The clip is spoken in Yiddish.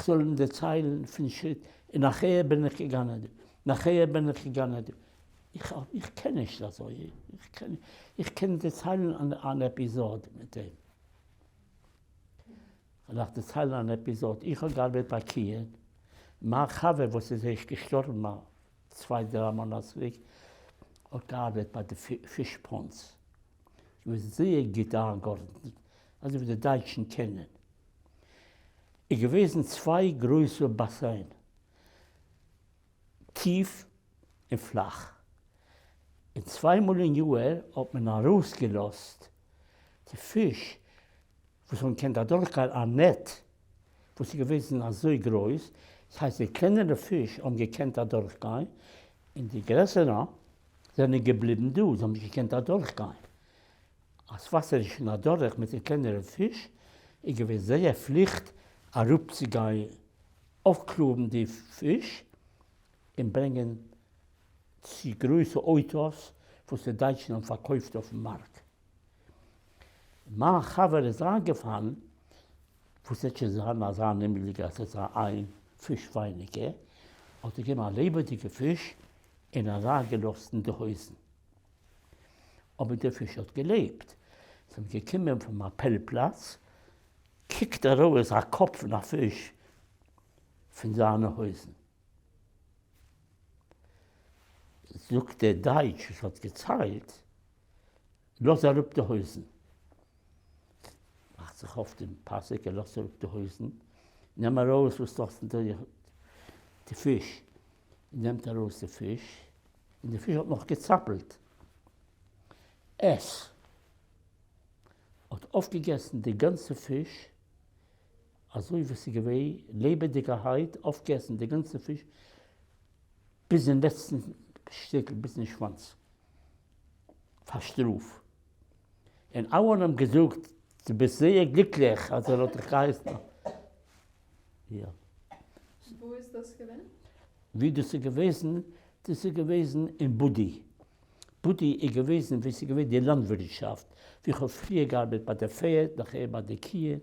איך זאל אים דערציילן פון שריט, און נאכהער בין איך געגאנען דא, נאכהער בין איך געגאנען דא. איך איך קען נישט אזוי, איך קען איך קען דערציילן אן עפיזאד מיט דעם. כ'וועל אייך דערציילן אן עפיזאד, איך האב געארבעט ביי קיען, מיין חבר וואס איז ערשט געשטארבן א צוויי דריי מאנאט צוריק, האט געארבעט ביי די fish ponds, געווען זייער גוט איינגעארדנט, אזוי ווי די דייטשן קענען, איז געוועזן צוויי גרויסע באסיין, טיף און פלאך, און צוויי מאל אין יאהר האט מען ארויסגעלאזט די פיש וואס האבן געקענט אדורכגיין א net וואס איז געוועזן אזוי גרויס, דאס הייסט די קלענערע פיש האבן געקענט אדורכגיין און די גרעסערע זענען געבליבן דא, זיי האבן נישט געקענט אדורכגיין. אז וואסער איז שוין אדורך מיט די קלענערע פיש איז געווען זייער פליכט אראפצוגיין אויפקלויבן די פיש און ברענגען צו גרויסע אויטאס וואס די דייטשן האבן פארקויפט אויפן מארק. מיין חבר איז איינגעפאלן וואס וועט שוין זיין אזא אומגליק אז ס'וועט זיין איין פיש ווייניגער, האט ער געגעבן א לעבעדיגע פיש און אריינגעלאזט אין די הויזן. אבער דער פיש האט געלעבט. זיי זענען געקומען פון אפעל פלאץ, קוקט ארויס א קאפ פון א פיש פון זיינע הויזן. זאגט דער דייטש וואס האט געציילט, לאז אראפ די הויזן. מאכט זיך אויף דעם פאסיק, ער לאזט אראפ די הויזן, נעם ארויס וואס דו האסט אונטער די פיש, נעמט ארויס די פיש, און די פיש האט נאך געצאפלט. עס האט אויפגעגעסן די גאנצע פיש, אזוי ווי ס'איז געווען לעבעדיגערהייט, אויפגעסן די גאנצע פיש ביזן לעצטן שטיקל, ביזן שוואנץ, פאר שטראף. און אלע האבן געזאגט, דו ביסט זייער גליקליך אז ער האט דיך געהייסן. יא. וואו איז דאס געווען? ווי דאס איז געוועזן? דאס איז געוועזן אין בודי. בודי איז געוועזן ווי ס'איז געווען די לאנדווירטשאפט, ווי איך האב פריער געארבעט ביי די פערד, נאכהער ביי די קיען.